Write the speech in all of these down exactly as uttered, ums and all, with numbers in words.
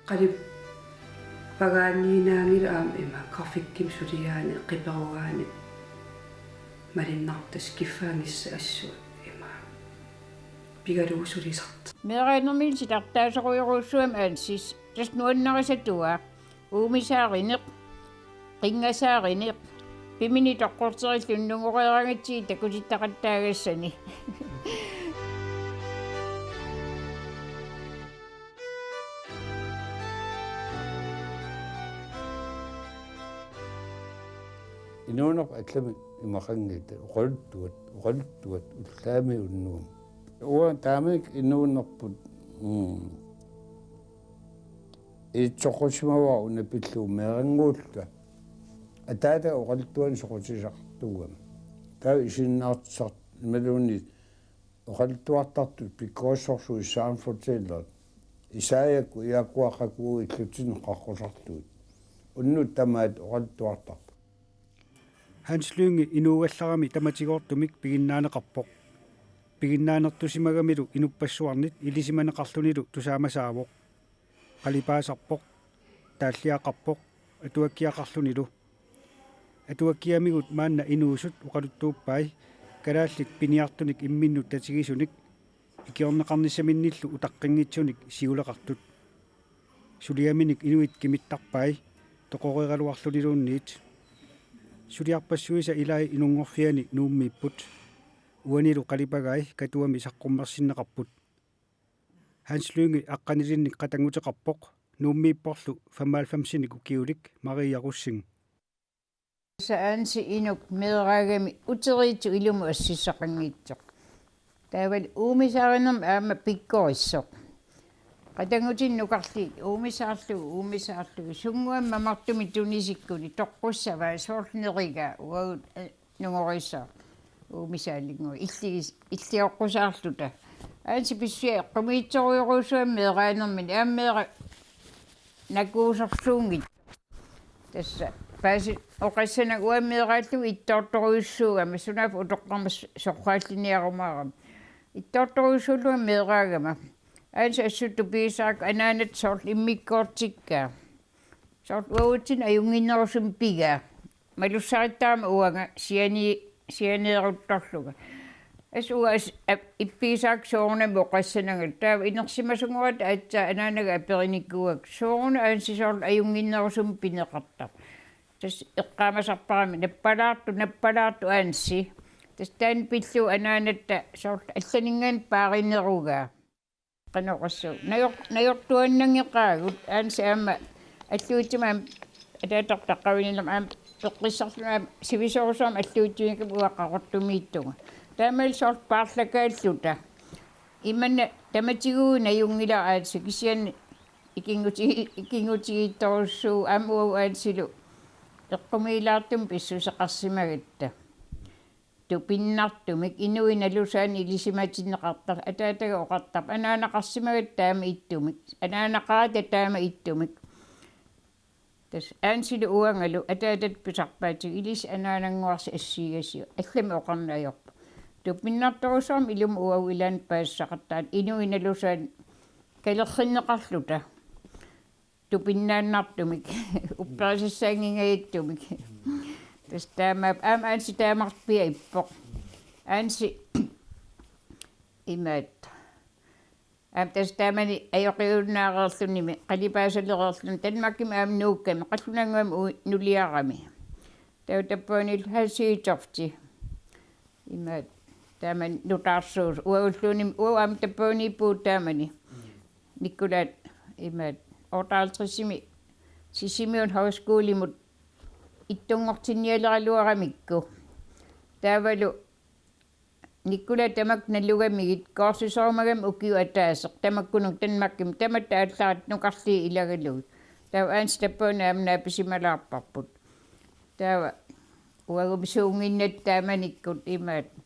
Qalipagaanniinnaanngilaq aamma ima grafikkimik suliaanik qiperugaannik malunnarpoq, tassa kiffaanngissaaq assut ima pigalugu sulisartoq. Meeraanermini silartaasorujorujussuugami Ansi, tassa nuannarisatuaaq, uumisaarineq, qinngasaarineq, pimini toqqorterilluni nungoreeraangatsigit takutittaqattaagassani. Inuuneq allamik imaqanngilaq, oqaluttuat, oqaluttuat ullaami unnuami. Uanga taamanikkut inuunerput, mm, iitsoqqusimavara una pillugu meerannguulluta. Ataata oqaluttuanik soqutisaqartuugami. Taava isinnaartitsisartut imaluunniit oqaluttuartartut pikkorissorsuit Seinfeld-ilerit. Isaajakkut Iaakuaqqakkut illutsinnut qaqqusartut. Unnuk tamaat oqaluttuartarput. Hans Lynge inuugallarami tamatigoortumik piginnaaneqarpoq. Piginnaanertusimagamilu inuppassuarnit ilisimaneqarlunilu tusaamasaavoq. Qalipaasarpoq, taalliaqarpoq, atuakkiaqarlunilu. Atuakkiamigut maanna inuusut oqaluttuuppai, kalaallit piniartunik imminnut tatigisunik, ikiorneqarnissaminnillu utaqqinngitsunik siuleqartut. Suliaminik inuit kimittarpai, toqoreeraluarluniluunniit. Suliarpassuisa ilai inunngorfiani Nuummiipput. Uanilu qalipagai Katuami saqqummersinneqarput. Hans Lynge aqqanilinnik qatannguteqarpoq, Nuummiipporlu femoghalvfemsinik ukiulik Maria Rosing. Tassa Hansi inuk meeraagami uteriitsoq ilumut assissaqanngitsoq. Taavalu uumisaarinermi aamma pikkorissoq. Qatanngutinik nukarliit uumisaarlugu, uumisaarlugu. Sunnguamik mamartumik tunisikkuni toqqussavaa, soorlu nerigaa, uagut, eh, nungorissaaq. Uumisaalinnguit illi-, illioqqusaarluta. Hansi pissusia eqqumiitsorujorujussuugami meeraanermini, aamma meeraq nakuusorsuunngitsoq. Tassa paasi oqassananga uanga meeraallugu ittoortorujussuugama, sunaaffa utoqqarmat sorraalliniarumaarama. Ittoortorujussuullunga meeraagama. Hansi assut tupigisarakkit anaanatta soorlu immikkoortikkaa. Soorlu uagutsinnut ajunnginnerusumik pigaa. Malussarittaarama uanga siani-, sianeeruttorlunga. Assut uanga as-, ap-, ippigisarakkit soorunami oqassanangalu. Taava inersimasunngorata aatsaat anaanaga aperinikuuakka: Sooruna Hansi soorlu ajunnginnerusumik pineqartarpa? Tassa eqqaamasarparami: Nappalaartoq, nappalaartoq Hansi. Tassa taanna pillugu anaanatta soorlu allaninngaanniit paarinerugaa. Qanoq oqassaanga? Najor-, najortuaannanngikkagut, Hansi aamma alluitsumaam ataataq taqqavinilermat aamma peqqissarlunga aamma sivisoorsuarmik alluitsuunngikkamik uanga Qaqortumiittunga. Taamalu soorlu paarlakaalluta. Imanna tamatiguuinnaq najunngilara Hansi, kisianni ikinnguti-, ikinngutigiittorujussuuvoq, aamma uagut Hansilu eqqumiilaartumik pissuseqarsimagatta. Tupinnartumik inuit nalusaanik ilisimatinneqartarlugit, ataataga oqartarpoq: Anaanaqarsimagatta taama ittumik. Anaanaqarata taama ittumik. Tassa Hansilu uangalu ataatatta pisarpaatigut: Ilissi anaanannguarsi assigigassiuk. Allamik oqarneq ajorpoq. Tupinnartorujussuarmik ilumut uagut ilaanni paasisaqartarluta inuit nalusaanik kalerrinneqarluta. Tupinnaannartumik, upperisassaanngingajattumik. Tassa taamaappoq, aamma Hansi taamarpiaq ippoq. Hansi imaattoq. Aamma tassa taamani ajoqiunnaareerlunimi, qalipaasalereerluni, Danmarkimi aamma nuukkami, qallunannguami uu-, nuliarami. Taava tappavaniillu Hansi Tofti. Imaattoq, taamani nutaarsuusoq. Uagulluunniimmi, uagut aamma tappavaniippugut taamani. Nikkulaat imaattoq, otteoghalvtredsimi Sisimiuni Højskolimut ittunngortinnialeraluaramikku. Taavalu Nikkulaat tamakku nalugamigit kursuserumagami ukiup ataaseq, tamakkununnga Danmarkimi tamatta aallaqqaammut nukarliit ilagalugit. Taava Hansi tappavani aamma naapisimalaarparput. Taava uagummi suunnginnatta taamanikkut imaattoq.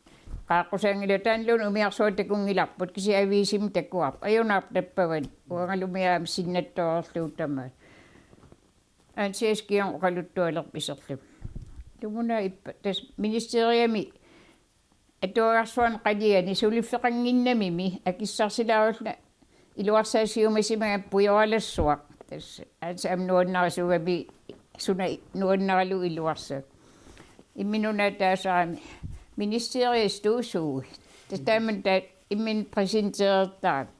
Qaaqqusaanngilaq, taannaluunniit umiarsuaq takunngilarput, kisianni aviisimi takuarput. Ajunaarpoq tappavani. Uangalu umiaq aamma sinnattoorlugu tamaat. Hansi Askiung oqaluttualerpoq iserlunga. Ilumut una ippa, tassa ministeriami atuagarsuarni qaliani suliffeqannginnamimi akissarsilaarullunga iluarsaasiumasimagamik pujoralassuaq. Tassa aatsaat aamma nuannarisuugami, suna nuannaralugu iluarsaaq. Imminut nutaartarami ministeriassat tuusuui. Tassa taamani taava imminut præsenterertarami.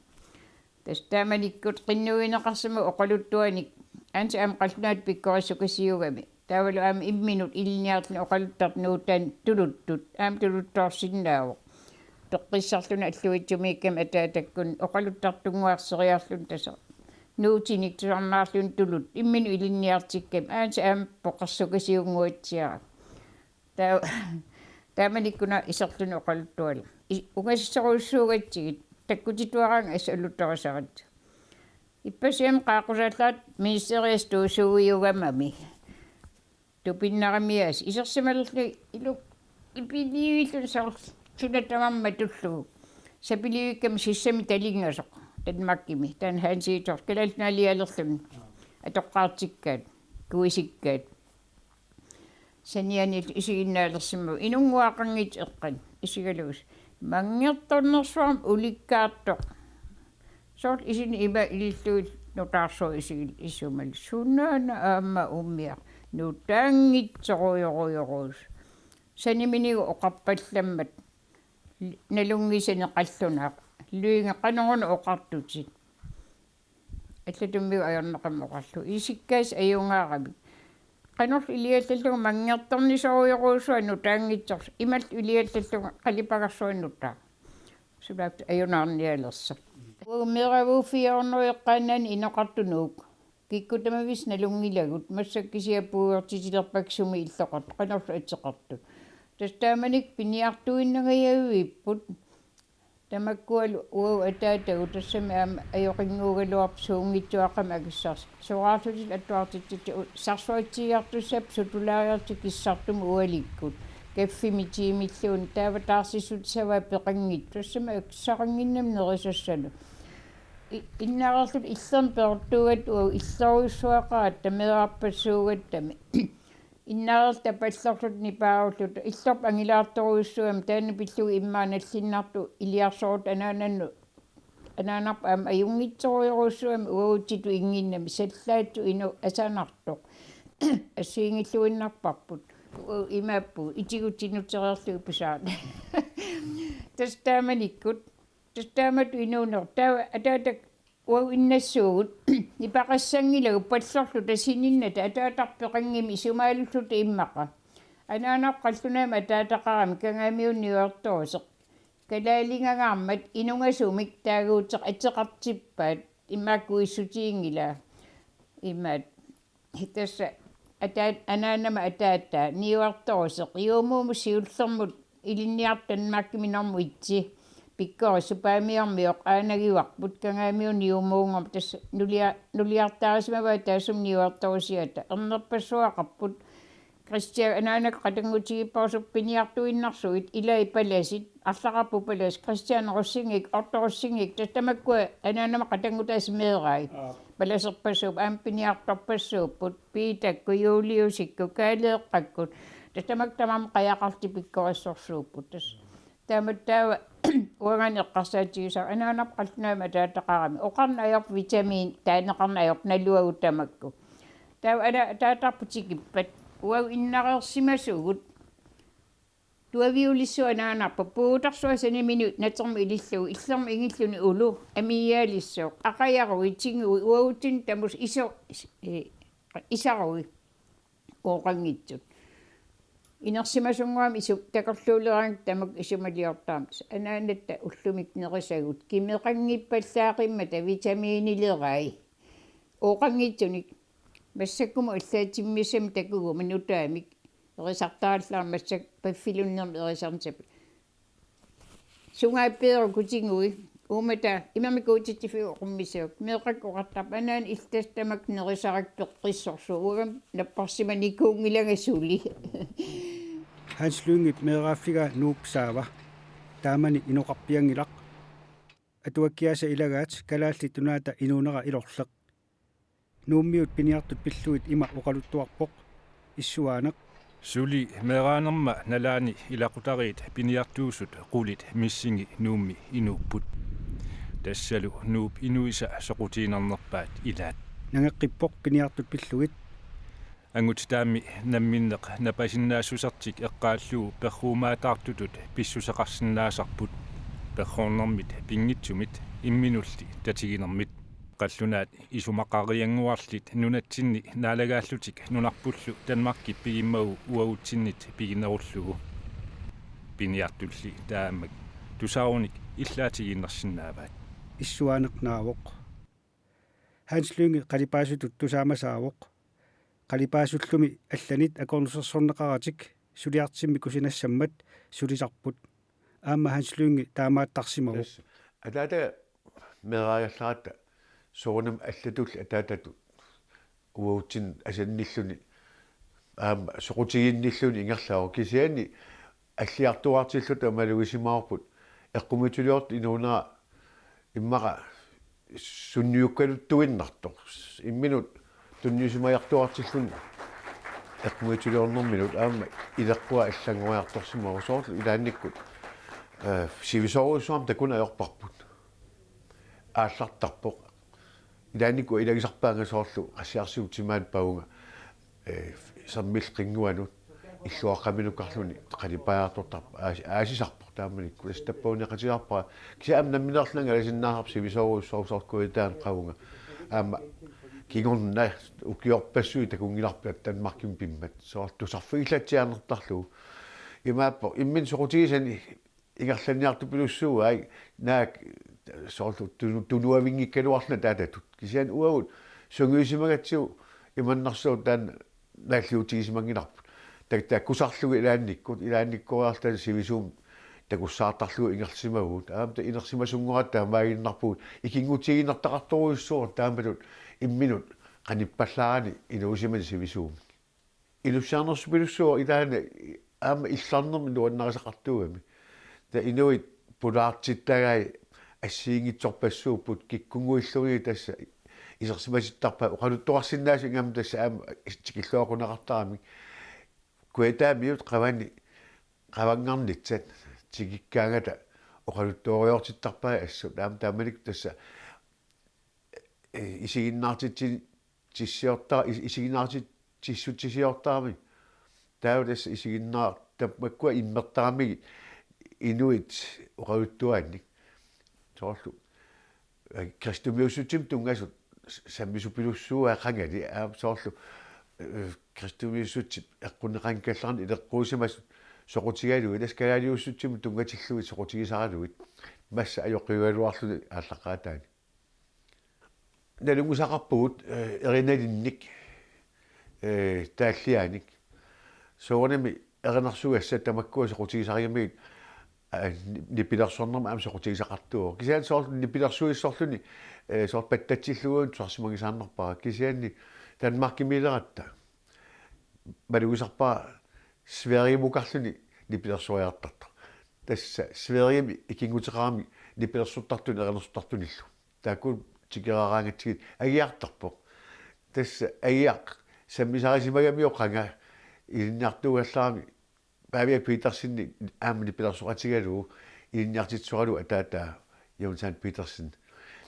Tassa taamanikkut qinnuigineqarsimavoq oqaluttuanik, aatsaat aamma qallunaatut pikkorissukasiugami. Taavalu aamma imminut ilinniartuni oqaluttartut nuutaanni tuluttut, aamma tuluttoorsinnaavoq. Peqqissarluni alluitsumiikkami ataatakkut oqaluttartunnguarseriarluni tassa. Nuutinik tusarnaarluni tuluttut, imminut ilinniartikkami, aatsaat aamma poqersukasiunnguatsiarami. Taa-, taamanikkut-una iserluni oqaluttualerpoq. I-, ungasissorujussuugatsigit, takkutituaraangat assut aluttorisaratsigu. Ippassaq aamma qaaqqusaallaat ministeriassat tuusuuiugamami. Tupinnaramiaasiit isersimalerlugit ilu-, ipiliivilluni soorlu suna tamarmi matullugu. Sapilivikkami sissami talinngasoq Danmarkimi, taanna Hans Egedep Kalaallit Nunaalialerluni atoqqaartikkaat, kuisikkaat. Sanianiillu isiginnaalersimavoq inunnguaqanngitsoq eqqani isigalugu. Manngertornersuarmi ulikkaartoq. Soorlu isini ima ilillugit nutaarsuaq isigillu isumalu. Sunaana aamma umiaq. Nutaanngitsorujorujorujussuaq. Saniminigut oqarpallammat. Nalunngisani qallunaaq. Lynge, qanoruna oqartutit? Allatut ajornaqaaq oqarlugu. Isikkaasa ajugaaravit. Qanorlu iliallallugu manngertornisorujorujussuaq nutaanngitsorsuaq. Imalu iliallallugu qalipagarsuaq nutaaq. Sulaap ajunaarnialersoq. Uagut meeraavut fire hundrede eqqaannaani inoqartut Nuuk. Kikkut tamavissi nalunngilagut, massakkut kisiat puigortitilerpakka sumi illoqartoq, qanorlu ateqartut. Tassa taamanikkut piniartuinnangajavipput. Tamakkualu uagut ataatagut tassami aamma ajoqinngikkaluarpoq suunngitsuaqqamik akissarsi. Soraarlutillu atuartitsitsigut sarsuatsiiartussaapput sutulaariarlutik kissartumut ualikkut. Kaffimik tiimilluunniit taava taarsissutissavaa peqanngitsoq. Tassami akissaqannginnami nerisassanut. I-, innareerluta illermi perortuugatta uagut illorujussuaqaratta meerarpassuugattami. Innareerluta tapallorluta nipaarulluta illorput angilaartorujussuugami taanna pillugu immaqa nallinnartoq iliarsorutta anaanannut, anaanarput aamma ajunngitsorujorujussuugami uagutsitut innginnami sallaatsut inuk asanartoq. Assigiinngilluinnarparput. Uagut imaappugut itigutsinutereerlugit pisaarnani. Tassa taamanikkut. Tassa taamatut inuuneq. Taava ataatak uagut innassuugut. Nipaqassanngilagut pallorluta sininnata ataatarput peqanngimmat isumaalulluta immaqa. Anaanarput qallunaamik ataataqarami Kangaamiunut niuertoruseq. Kalaalingagarmat inungasumik taaguuteq ateqartippaat immaqa kuissutiginngilaa. Imaat. Tassa ataat-, anaanama ataataa niuertoruseq juumuumut siullermut ilinniartut Danmarkimi normu et-i pikkorissut Paamiormioq aanagivarput Kangaamiunut juumuunngormat tassa nulia-, nuliartaarisimavaat taassuma niuertorusiata ernerpassuaqarput. Kristian anaanakkut qatanngutigiipparusupput piniartuinnarsuit ilai palasit, arlaqarput palasit, Kristian Rosingik, Otto Rosingik, tassa tamakkua anaanama qatanngutaasa meerai. Aap. Palaserpassuupput, aamma piniartorpassuupput, Piitakkut, Juliusikkut, Kaaleeqqakkut, tassa tamakku tamarmik qajaqarlutik pikkorissorsuupput. Tassa taamatut taava uangaana eqqarsaatigisara anaanarput qallunaamik ataataqarami. Oqarneq ajorpoq vitamiinit, taaneqarneq ajorpoq naluagut tamakku. Taava ana-, ataatarput tikippat. Uagut innareersimasugut. Tuaviulissuaq anaanarpoq. Puutarsuaq sanimini natermi ilillugu. Illermi ingilluni ulu. Amiiaalissooq. Aqajarui, tingui, uagutsinnut tamusut iso-, is-, eh, isarui. Ooqanngitsut. Inersimasunnguamik isu-, takorluuleraangatta tamakku isumaliortarami. Anaanatta ullumi nerisagut. Kimeqanngippallaaqimmat vitamiinilerai. Ooqanngitsunik. Massakkumut allaat timmissamik takuguma nutaamik. Erisartarallaarmat massakkut paffilunnermik erisarnissapput. Sungaappeeruku tingui. Uummata imermik kuutitsiffiup oqummissaaq. Meeqqakka oqartarput anaana illit tamakku nerisarakku peqqissorsuuvoq. Uanga napparsimanikuunngilanga suli. Hans Lyngep meeraaffigaa Nuup saava. Taamani inoqarpianngilaq. Atuakkiaasa ilagaat Kalaallit Nunaata inuunera ilorleq. Nuummiut piniartut pillugit ima oqaluttuarpoq: Issuaaneq. Suli meeraanerma nalaani ilaqutariit piniartuusut qulit missingi Nuummi inuupput. Tassalu Nuup inuisa soqutiginarnerpaat ilaat. nangeqqippoq piniartut pillugit. Angutitaammi namminneq napasinnaassusertik eqqaallugu perruumaataartutut pissuseqarsinnaasarput. Perroornermit pinngitsumit imminulli tatiginermit. Qallunaat isumaqariannguarlit nunatsinni naalagaallutik nunarpullu Danmarkip pigimmagu uagutsinnit piginerullugu. Piniartulli taammak tusaarunik illaatigiinnarsinnaavaat. Issuaaneq naavoq. Hans Lynge qalipaasutut tusaamasaavoq. Qalipaasullumi allanit akornusersorneqaratik suliartimmik kusinassammat sulisarput. Aamma Hans Lynge taamaattarsimavoq. Tassa. Ataata meeraagallaratta soorunami allatulli ataatatut uagutsinnit asannilluni aamma soqutiginnilluni ingerlavoq, kisianni alliartuaartilluta malugisimavarput eqqumiitsuliortut inuunera immaqa sunniukkaluttuinnartoq. Imminut tunniusimajartuaartilluni eqqumiitsuliornerminut aamma ileqqua allanngoriartorsimavoq, soorlu ilaannikkut, eh, sivisoorujussuarmik takuneq ajorparput. Aallartarpoq. Ilaannikkut ilagisarpaannga soorlu qassiarsiup timaani pavunga, eh, sermillu qinnguanut illuaqqaminukarluni qalipaajartortarpoq, aas-, aasisarpoq taamanikkut. Tassa tappavunneqatigaarpara. Kisianni aamma nammineerlunga angalasinnaasarpoq sivisoorujussuarmik, soorlu kujataani qavunga. Aamma kingorna ukiorpassuit takunngilarput Danmarkimi pimmat, soorlu tusarfigillatsiaannartarlugu. Imaappoq imminut soqutigisani ingerlanniartupilussuugai, naak soorlu tunu-, tunuavinngikkaluarluni ataatatut. Kisianni uagut sungiusimagatsigu imannarsuaq taanna naalliuutigisimanngilarput. Tak-, takusarlugu ilaannikkut, ilaannikkooriarluta sivisuumik takussaartarlugu ingerlasimavugut. Aamma ta inersimasunngorata taamaaginnarpugut, ikinngutigiinnartaqartorujussuuvoq taamatut imminut qanippallaarani inuusimaneq sivisuumik. Inussiarnersupilussuuvoq ilaanni aamma illarnermi nuannarisaqartuugami. Taava inuit pulaartittagai assigiinngitsorpassuupput, kikkunnguilluunniit tassa isersimasittarpaat oqaluttuarsinnaasut, ingammik tassa aamma tikilluaqquneqartaramik. Kujataamiut qavani qavanngarnitsat tikikkaangata oqaluttuariartittarpaat assut. Aamma taamanikkut tassa, eh, isiginnaartitsi-, tissiorta-, is-, isiginnaartitsissutisiortarami. Taava tassa isiginnaar-, tamakkua immertaramigit inuit oqaluttuaannik. Soorlu, eh, kristumiussutsimik tunngasut s-, sammisupilussuuai qangali, aamma soorlu, eh, kristumiussutsip eqquneqanngikkallarani ileqquusimasut soqutigalugit, tassa kalaaliussutsimut tunngatillugit soqutigisaralugit, massa ajoqiugaluarluni aallaqqaataani. Nalunngisaqarpugut, eh, erinalinnik, eh, taalliaanik. Soorunami erinarsugassat tamakkua soqutigisarigamigit, eh, ni-, nipilersornermik aamma soqutigisaqartuuvoq. Kisianni soorlu nipilersuissorluni, eh, soorlu pattatsillugu tusarsimanngisaannarpara. Kisianni Danmarkimiileratta malugisarpara Sverigemukarluni nipilersoriartartoq. Tassa Sverigemi ikinnguteqarami nipilersortartuni erinarsortartunillu. Taakku tikeraaraangatsigit agiartarpoq. Tassa agiaq sammisarisimagamiuk qanga ilinniartuugallarami Pavia Petersen aamma nipilersoqatigalugu ilinniartitsisoralugu ataataa Jonathan Petersen.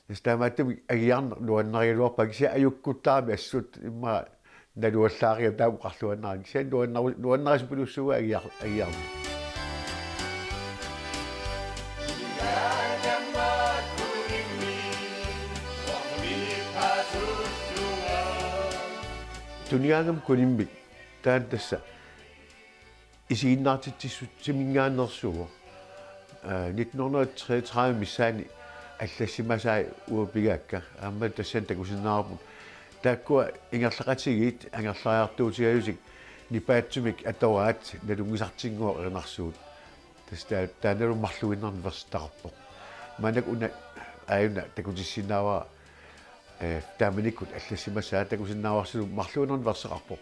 Tassa taamaattumik agiarneq nuannarigaluarpaa, kisianni ajukkuttarami assut immaqa naluallaariga taama oqarluannarani. Kisianni nuannaru-, nuannarisupilussuuvoq agiar-, agiarneq. Tunigaangama kunimmik taanna tassa isiginnaartitsissutiminngaanneersuuvoq. Eh, nitten hundrede treogtredive missaani allassimasai uagut pigaakka, aamma tassani takusinnaavarput. Taakkua ingerlaqatigiit angerlariartuutigalutik nipaatsumik atoraat nalunngisartinngooq erinarsuut. Tassa taa-, taannalu marluinnarnik versitaqarpoq. Maannakkut una aajuna takutissinnaavara, eh, taamanikkut allassimasaa takusinnaavarsilu marluinnarnik verseqarpoq.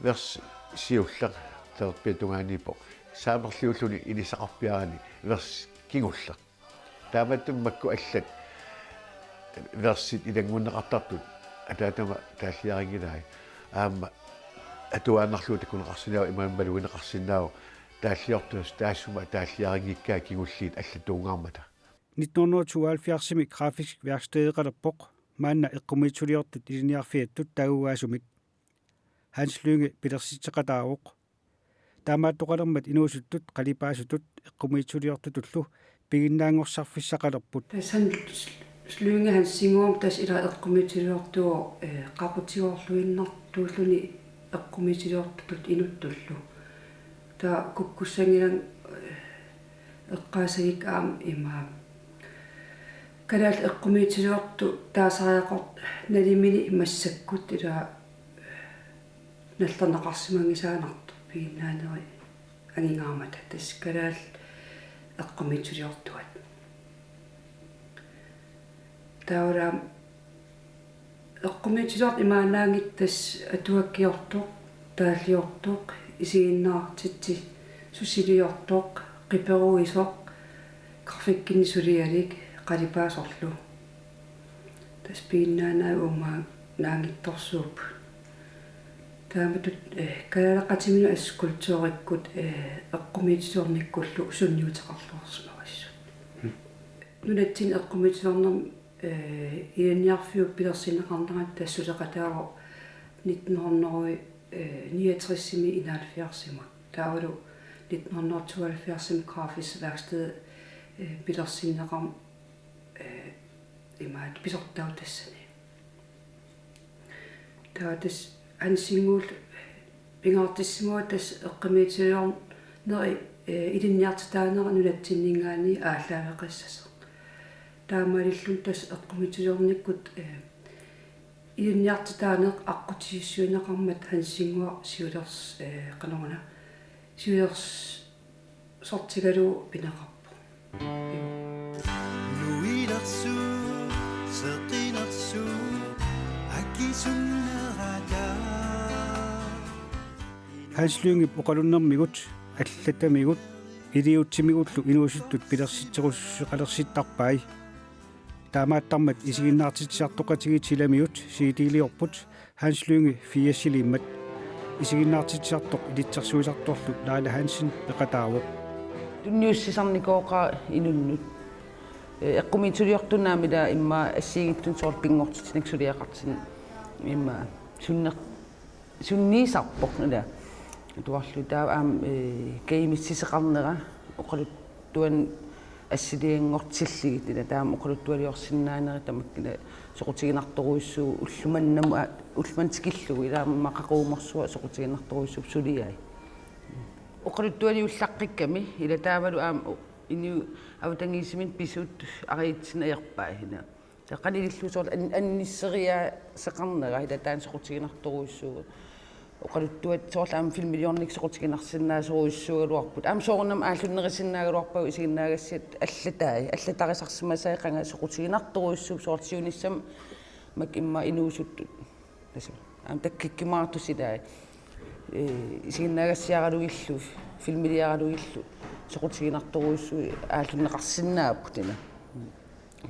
Vers siulleq talerpiata tungaaniippoq. Saamerliulluni inissaqarpiarani vers kingulleq. Taamaattumik makku allat versit ilanngunneqartartut ataatama taalliarinngilai. Aamma atuaannarlugu takuneqarsinnaavoq imaluunniit malugineqarsinnaavoq taalliortussat taassuma taalliarinngikkaat kingulliit allattuunngaarmata. Nitten hundrede tooghalvfjerdsimi grafisk værkstedeqalerpoq. maanna eqqumiitsuliortut ilinniarfiattut taagugaasumik. Hans Lynge pilersitseqataavoq. Taamaattoqalermat inuusuttut qalipaasutut eqqumiitsuliortutullu piginnaanngorsarfissaqalerput. Tassa Hans Lynge Hansinnguamik tassa ila eqqumiitsuliortuuvoq, eh, qaqutigoorluinnartuulluni eqqumiitsuliortutut inuttullu. Taava kukkussanngilanga, eh, eqqaasagikka aamma imaak. Kalaallit eqqumiitsuliortut taasariaqartut nalimini massakkut ila nallerneqarsimanngisaannartoq piginnaaneri angingaarmata, tassa kalaallit eqqumiitsuliortuat. Taavalu aamma eqqumiitsuliortut imaannaanngitsut tassa atuakkiortoq, taalliortoq, isiginnaartitsisussiliortoq, qiperuisoq, grafikkinni sulialik, qalipaasorlu. Tassa piginnaaneri uumaannaanngitsorsuupput. Taamatut, eh, kalaaleqatiminut assut kulturikkut, eh, eqqumiitsuliornikkullu sunniuteqarluarsimavassut. Nunatsinni eqqumiitsuliornermi, eh, ilinniarfiup pilersinneqarnera tassa suleqataavoq nitten hundrede, eh, niogtresimi enoghalvfjerdsimut. Taavalu nitten hundrede tooghalvfjerdsimi Grafisk Værksted, eh, pilersinneqarmat, eh, imaattoq pisortaavoq tassani. Taava tassa Hansinnguullu pingaartissimavoq tassa eqqumiitsuliorneri, eh, ilinniartitaanera nunatsinninngaanniit aallaaveqassasoq. Taamaalilluni tassa eqqumiitsuliornikkut, eh, ilinniartitaaneq aqqutissiuunneqarmat Hansinnguaq siulers-, eh, qanoruna, siulersortigalugu pineqarpoq. Nuilersuut, seqinersuut, akisunnerata. Hans Lyngep oqalunnermigut, allatamigut, iliuutsimigullu inuusuttut pilersitserusussuseqalersittarpai. Taamaattarmat isiginnaartitsisartoqatigiit silamiut C D-liorput Hans Lynge firsiliimmat. Isiginnaartitsisartoq ilitsersuisartorlu Laila Hansen peqataavoq. Tunniussisarnikooqaaq inunnut. Eh, eqqumiitsuliortunnaamik ila immaqa assigiinngitsunik soorlu pinngortitsineq suliaqartinnut immaqa sunner-, sunniisarpoq ila. Tuarlu taava aamma, eh, kajumissaqarnera oqaluttuanik assilianngortillugit ila taama oqaluttualiorsinnaanerit tamakku ila soqutiginartorujussuuvoq ulloq mannamut, aa, ulloq manna tikillugu ila aamma qaqugumorsua soqutiginartorujussuuvoq suliai. Oqaluttualiullaqqikkami ila taavalu aamma u-, inuit avatangiisiminni pisut aritsinneq ajorpai ila. Taava qanoq ilillugu soorlu an-, anniseriaaseqarnera ila taanna soqutiginartorujussuuvoq. Oqaluttuat soorlu aamma filmiliornikkut soqutiginarsinnaasorujussuugaluarput. Aamma soorunami aallunnerusinnaagaluarpagut isiginnaagassiat allatai. Allatarisarsimasai qanga soqutiginartorujussuupput soorlu siunissami makku immaqa inuusuttut. Tassa. Aamma takkukkumaartut ilaat. Eh, isiginnaagassiaralugillu, filmiliaralugillu, soqutiginartorujussuit aallunneqarsinnaapput ila.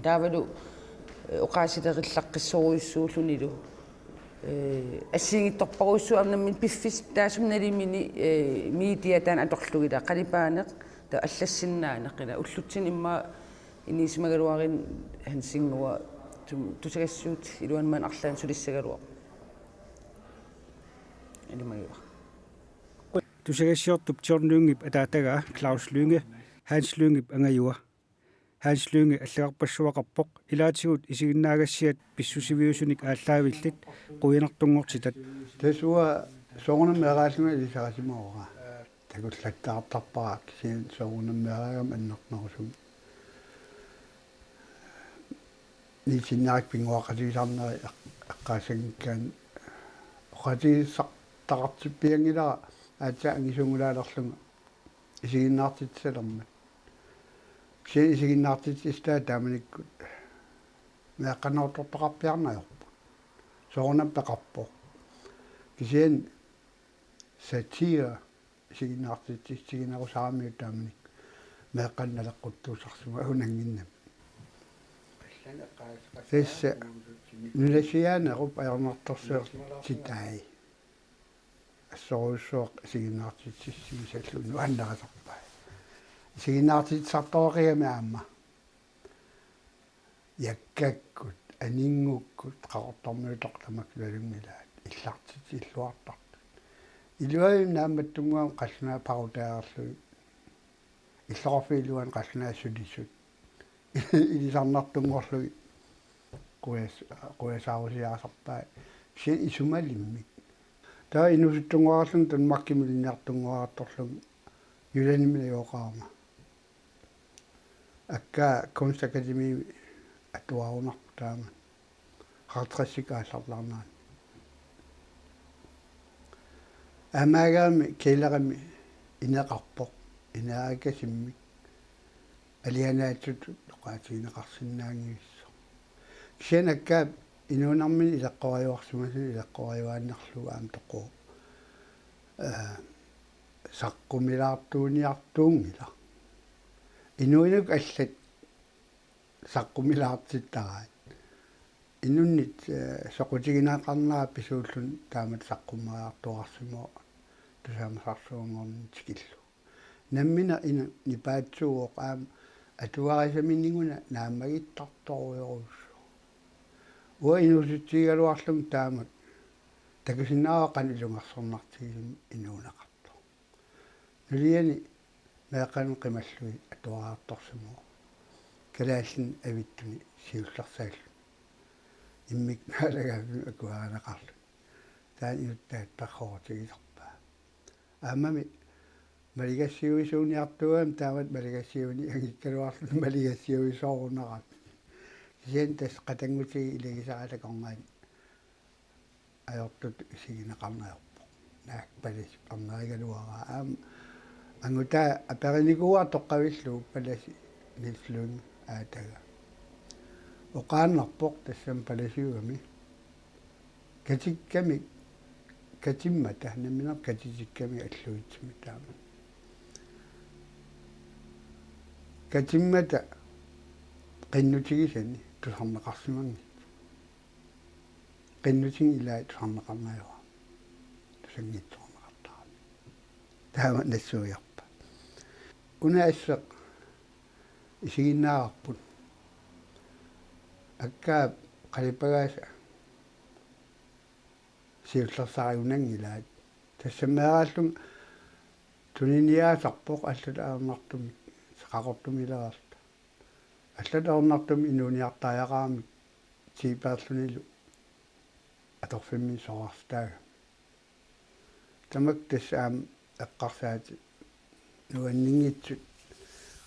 Taavalu, eh, oqaasilerullaqqissorujussuullunilu. Eh, assigiinngitsorparujussuuvoq aamma nammineq piffissap taassuma nalimini, eh, media taanna atorlugit ila qalipaaneq, taava allassinnaaneq ila. Ullutsinni immaqa inuusimagaluaruni Hansinnguaq tum-, tusagassiuut iluani maani arlaanni sulissagaluarpoq. Ilimagivara. Tusagassiortup John Lyngep ataatagaa Claus Lynge, Hans Lyngep angajua. Hans Lynge allagarpassuaqarpoq ilaatigut isiginnaagassiat pissusiviusunik aallaavillit qujanartunngortitat. Tassa uanga soorunami meeraallunga ilisarisimavara. Takullattaartarpara kisianni soorunami meeraagama annernerusumik. Niisinnarik pinnguaqatigisarneri eq-, eqqaassanngikkaanni oqaatigisartaqartippianngilara aatsaat angisuunngilaalerlunga isiginnaartitsisalermat. Kisianni isiginnaartitsissutaa taamanikkut meeqqanngortortaqarpiarneq ajorput. Soorunami peqarpoq. Kisianni satire isiginnaartitsissutiginerusaramiuk taamanikkut meeqqanut naleqquttuussarsimagunannginnami. Tassa nunasiaanerup ajornartorsiortitai. Assorujussuaq isiginnaartitsissutigisallugu nuannarisarpai. Isiginnaartitsisartoqigami aamma. Jakkakkut, Aninngukkut Qaqortormiut tamakku nalunngilaat, illartitit illuartartut. Iluamik naammattunnguamik qallunaat paarutaareerlugit, illoqarfiup iluani qallunaat sulisut ilisarnartunngorlugit qujas-, qujasaarusiaasarpaat, kisianni isumalimmik. Taava inuusuttunnguarlunga Danmarkimi ilinniartunnguartorlunga Jyllandimi najugaqarama. Akkaa Kunstakademimi atuarunarpoq taama. Halvtredsit aallarlaarnerani. Aamma aamma kælerimi ineqarpoq, ineqarsimmik, alianaatsutut oqaatigineqarsinnaanngivissoq. Kisianni akkaa inuunermini ileqqoriarsimasunut ileqqoriarnerlugu aamma toquvoq. Ee, saqqumilaartuuniartuunngilaq. Inuinuk allat saqqumilaartittaraat. Inunnit, ee, soqutigineqarnera pisuulluni taamatut saqqummeriartuaarsimavoq tusaamasarsuanngornermi tikillugu. Nammineq inuk nipaatsuuvoq aamma atuarisaminiguna naammagittartorujorujussuuvoq. Uanga inuusutsigigaluarlunga taamatut takusinnaavara qanoq ilungersornartigisumik inuuneqartoq. Nuliani meeqqanut qimallugit atuariartorsimavoq. Kalaallit Nunaanni avitsuni siullersaalluni. Immikkut naalagaaffimmik akuerineqarluni. Taanna inuttaat perroorutigisarpaa. Aammami maligassiuisuuniartuugami taamatut maligassiuinianngikkaluarluni maligassiuisoorunarami. Kisianni tassa qatanngutigiit ilagisariit akornanni ajortutut isigineqarneq ajorpoq. Naak palasip arnerigaluaraa aamma. Angutaa aperinikuuara toqqavillugu palasi Niels Lynge aataga. Oqaannarpoq tassami palasiugami. Katikkamik, katimmata, nammineq katitikkamik alluitsimik taama. Katimmata qinnutigisani tusarneqarsimanngitsoq. Qinnutinngilaat tusarneqarneq ajorami. Tusanngitsoorneqartarami. Taama nassuiarpa. Una asseq isiginnaavarput. Akkaa qalipagaasa siullersariunanngilaat. Tassa meeraallunga tuniniaasarpoq allatut ajornartumik, Qaqortumiilereerluta. Allatut ajornartumik inuuniartariaqaramik tiipaarlunilu atorfimmi sorarsitaaga. Tamakku tassa aamma eqqarsaatit nuanninngitsut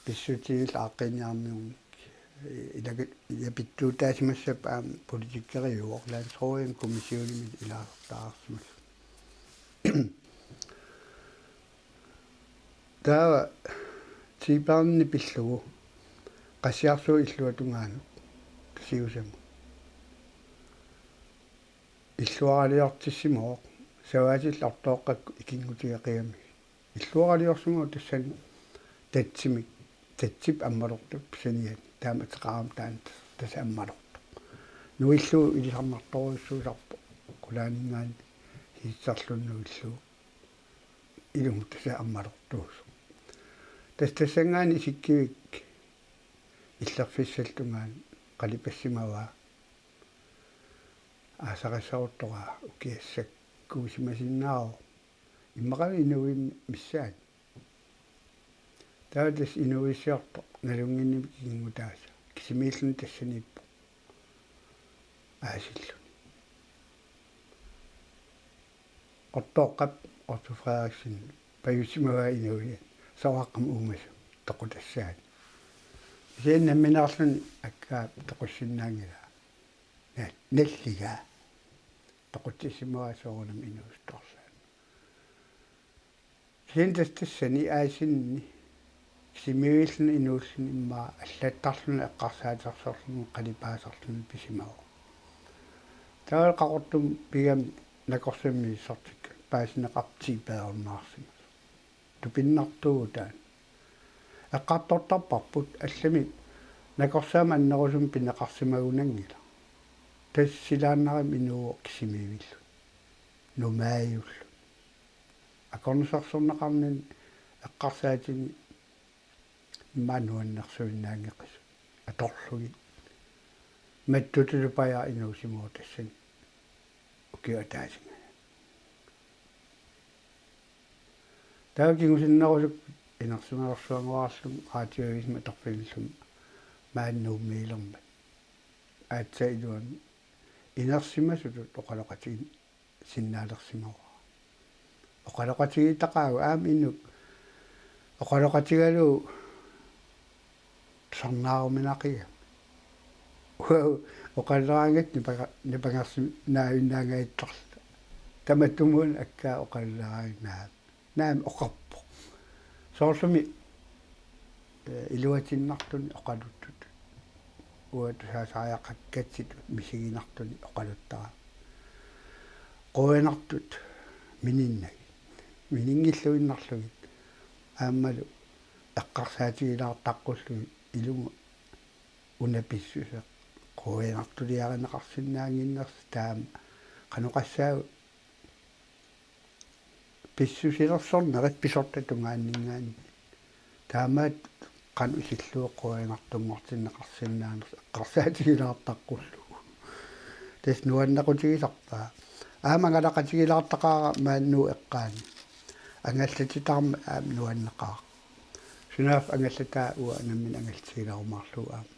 pissutsinillu aaqqiiniarnermik ilaki-, ilapittuutaasimassappat aamma politikkeriuvoq Landsrådimi kommissionimi ilaasortaarsimasoq. Taava tiipaarneq pillugu qassiarsuup illuatungaanut Tasiusamut. Illuaraliortissimavoq, savaatillu ortooqqakkut ikinngutigeqigamigit. Illuaraliorsimavoq tassani tatsimik, tatsip ammalortup pisaniani, taama ateqarami taanna tassa ammalortoq. Nuillugu ilisarnartorujussuusarpoq, qulaaninngaanniit hiitserluni nuillugu. Ilumut tassa ammalortuusoq. Tassa tassanngaanniit isikkivik illerfissallu tungaanut qalipassimavaa. Aasarisaruttoraa ukiassakkuusimasinnaavoq. Immaqami inuuimmi missaani. Taava tassa inuuissiortoq nalunnginnami ikinngutaasa. Kisimiilluni tassaniippoq. Aasilluni. Ortooqqap Otto Frederiksen pajussimavaa inuuiat. Soraqqami uumasut toqutassaat. Kisianni nammineerluni akkaa toqussinnaanngilaa. Na-, nalligaa. Toqutsissimavaa soorunami inuusuttorsaat. Kisianni tassa tassani aasinni kisimiivilluni inuulluni immaqa allattarluni eqqarsaatersorluni qalipaasarluni pisimavoq. Taava Qaqortumi pigami nakorsammi sortikka paasineqartut tiipaarunnaarsimasut. Tupinnartuuvoq taanna. Eqqartortarparput allamik nakorsaamik annerusumik pineqarsimagunanngilaq. Tassa silaannarami inuuvoq kisimiivilluni. Numaajulluni. Akornusersorneqarnini eqqarsaatini immaqa nuannersuinnaanngeqisut. Atorlugit. Mattutulupajaq inuusimavoq tassani ukiup ataasinngani. Taava kingusinnerusukkut inersimalersuanngorlunga raatiuavisumik atorfilillunga maani Nuummiilermat. Aatsaat iluani inersimasutut oqaloqatigiit sinnaalersimavara. Oqaloqatigiittaqaagut aamma inuk oqaloqatigalugu tusarnaaruminaqigami. Uagut oqaleraangat nipaga-, nipangersimavinnaanngajattarluta. Tamatumuuna akkaa oqaleraangat naamik oqarpoq. Soorlumi, eh, iluatinnartunik oqaluttut. Uanga tusaasariaqakkatsigu misiginartunik oqaluttara. Qujanartut mininnagit. Mininngilluinnarlugit. Aammalu eqqarsaatigilaartaqqullugit ilumut una pissuseq qujanartuliarineqarsinnaannginnersi taama qanoq oqassaagut pissusilersornerit pisortat tungaanninngaanniit. Taamaattoq qanoq isillugu qujanartunngortinneqarsinnaanersoq eqqarsaatigilaartaqqullugu. Tassa nuannequtigisarpaa. Aamma angalaqatigilaartaqaara maani Nuup eqqaani. Angallatitaarmat aamma nuanneqaaq. Sunaaffa angallataa uanga nammineq angallatigilerumaarlugu aamma.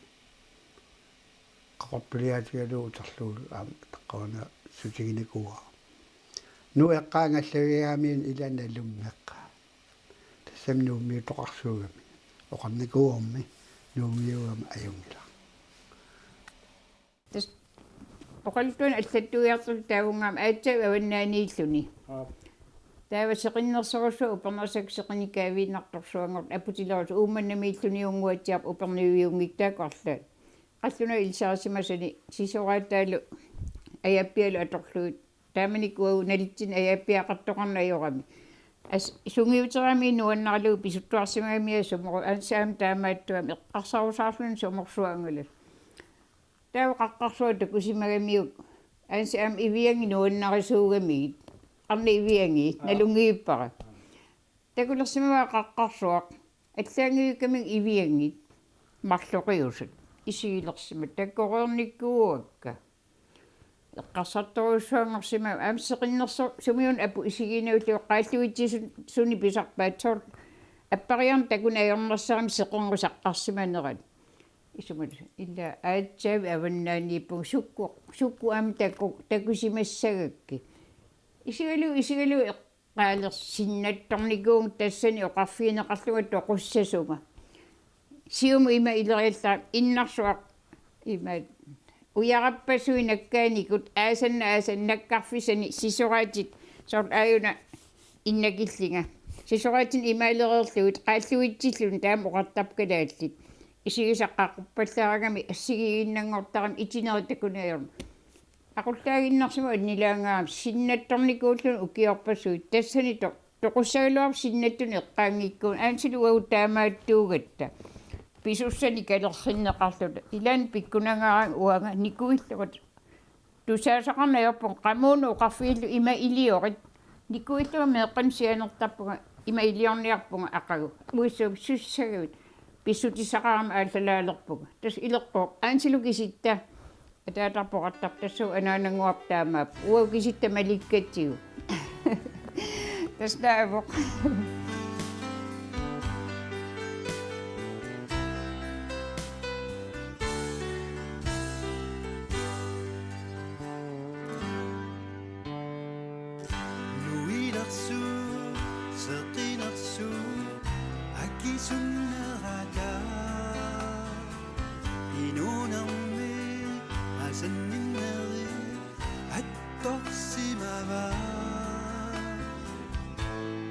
Qaqortuliaatigalugu uterlugulu aamma taqqavana sutiginikuuara. Nuup eqqaani angallagigamiuk ila nalunngeqaaq. Tassami Nuummiutoqarsuugami. Oqarnikuuvormi Nuummiugama ajunngilaq. Tassa oqaluttuani allattuiartut taavunga aamma aatsaat avannaaniilluni. Aap. Taava seqinnersorujussuaq upernarsakka seqinik kaaviinnartorsuanngortut aputilerusut Uummannamiilluniunnguatsiarput Upernaviunngikkutta taakku arlaat. Qallunaat ilisarisimasani sisoraataalu ajaappialu atorlugit. Taamanikkut uagut nalitsinni ajaappiaqartoqarneq ajorami. As-, sungiuterami nuannaralugu pisuttuarsimagamiuk sumoru ansaam taamaattuami eqqarsarusaarluni sumorsuanngilaq. Taava qaqqarsuaq takusimagamiuk ansaam iviangi nuannarisuugamigit. Arnat iviangi, aa, nalunngivippara. Takulersimavaa qaqqarsuaq. Allaanngivikkamik ivianngit marloqiusut. Isigilersimapput takoreernikuuakka. Eqqarsartorujussuanngorsimavoq aamma seqinnersoq sumiuna apuup isigiinnavillugu qaalluitsisuni pisarpaat soorlu appariarneq takuneq ajornarsimavoq seqernup saqqarsimaneranut. Isumali ila aatsaat avannaaniippugut sukkut, sukkut aamma taku-, takusimassagakkit. Isigalugu, isigalugu eq-, qaaleq sinnattornikuuvunga tassani oqarfigineqarlunga toqussasunga. Siumut ima ileriallarama innarsuaq ima ujarappasui nakkaanikut aasanna aasan nakkarfisani sisoraatit soorlu aajuna innakillinga. Sisoraatinik imaalereerlugit qaalluitsilluni taama oqartarput kalaallit. Isigisaq qaqquppallaaragami assigiinnanngortarami itineritakuneerma. Aqullaaginnarsimavoq annilaangaarami sinnattornikuulluni ukiorpassuit tassani to-, toqussagaluarpoq sinnattunik eqqaanngikkuulluni aansilu uagut taamaattuugatta. Pisussanik kalerrinneqarluta. Ilaanni pikkunangaarami uanga nikuillunga. Tusaasaqarneq ajorpunga qamuuna oqarfigillugu ima iliorit. Nikuillunga meeqqanut sianertarpunga ima iliorniarpunga aqagu. Uissuup sussagavit. Pissutissaqarama aallalaalerpunga. Tassa ileqqooq. Aansilu kisitta. Ataatarpoq oqartarpoq tassuuna anaanannguarput taamaappoq. Uagut kisitta malikkatsigu. Tassa taavoq. Nuilersuut, seqinersuut, akisunnerata. Inuunermi asanninnerit attorsimavaat.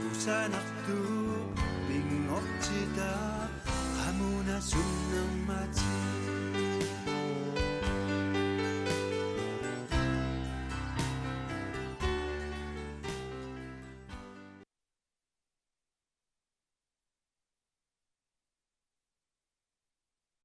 Kusanartuup pinngortitaq qamuna sunnermati.